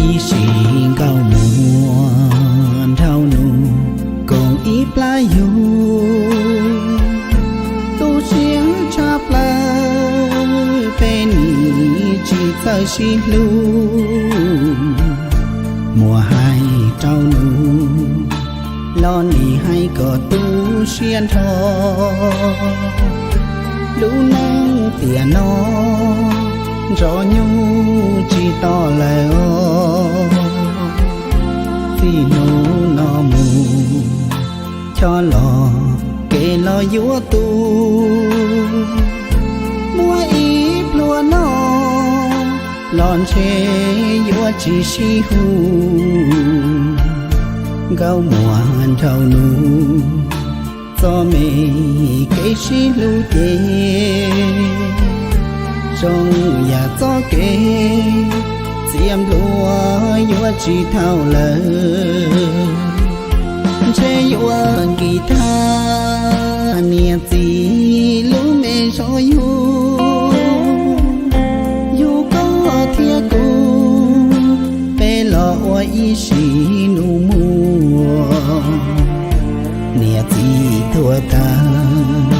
Ib sim nkauj muag nraug nus koom ib plab yug, tu siab tshaj plaws peb nim tsis txawj sib hlub. Muam hais rau nus los nim hais kom tu siab nrho. Lub neej tiam no ntsoj nyuj tsis to lawm os. Txij hnub no mus, choj los kev los yuav tu. Muaj ib pluag no los ntshe yuav tsis sib hu. Nkauj muag nraug nus, txoj me kev sib hlub ces zoo yam txoj kev txias nplua yuav tsis thaum lawm. Ntshe yuav nkim tag niam txiv lub me zos yug, yug koj thiab kuv, peb los ua ib sim nus muag. Niam txiv tuag tag,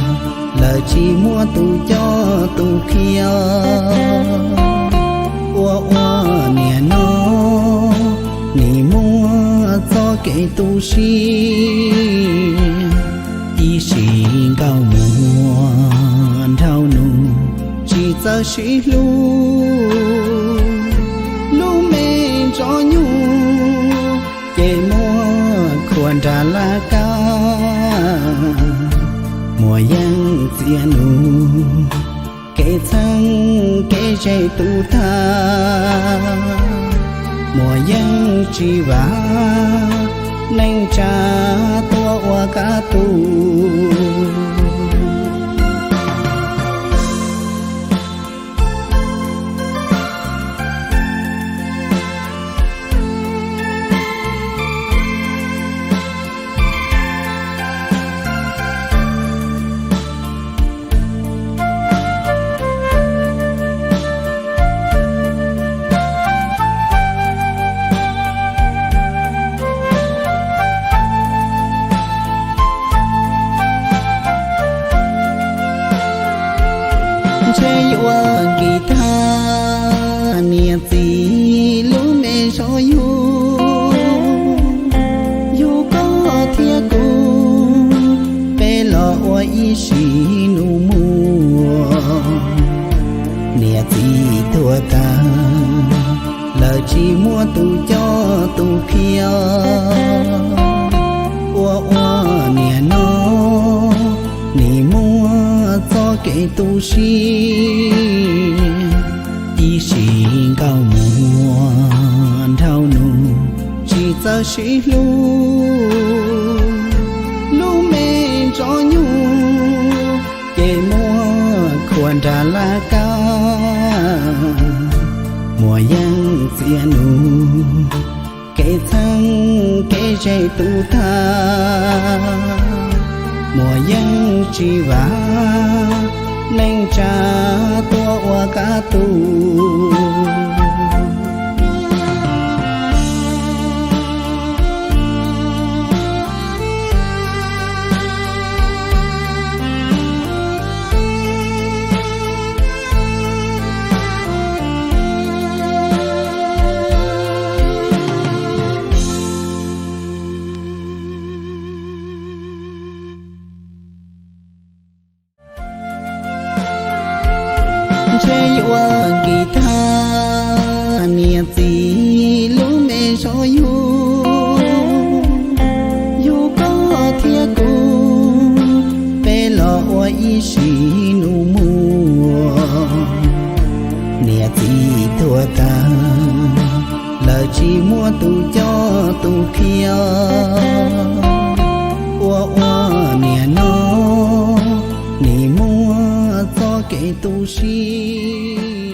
lawv tsis muaj tus coj tus khiav. Ua ua niam no, nim muaj txoj kev tu siab. Ib sim nkauj muag nraug nus, tsis txawj sib hlub. Lub me ntsoj nyuj ces muab khuam nram laj kab. Muam yeej txias nus, kev txheeb kev ze tu tag. Muam yeej tsis vam neej tsa tuaj ua kab tu. Ntshe yuav nkim tag niam txiv lub me zos yug, yug koj thiab kuv, peb los ua ib sim nus muag. Niam txiv tuag tag, lawv tsis muaj tus coj tus khiav. Ua ua niam no, nim muaj txoj kev tu siab. Ib sim nkauj muag nraug nus, tsis txawj sib hlub. Lub me ntsoj nyuj ces muab khuam nram laj kab. Muam yeej txias nus, kev txheeb kev ze tu tag. Muam yeej tsis vam neej tsa tuaj ua kab tu. Ntshe yuav nkim tag niam txiv lub me zos yug, yug koj thiab kuv, peb los ua ib sim nus muag. Niam txiv tuag tag, lawv tsis muaj tus coj tus khiav. Ua ua niam no, nim muaj txoj kev tu siab.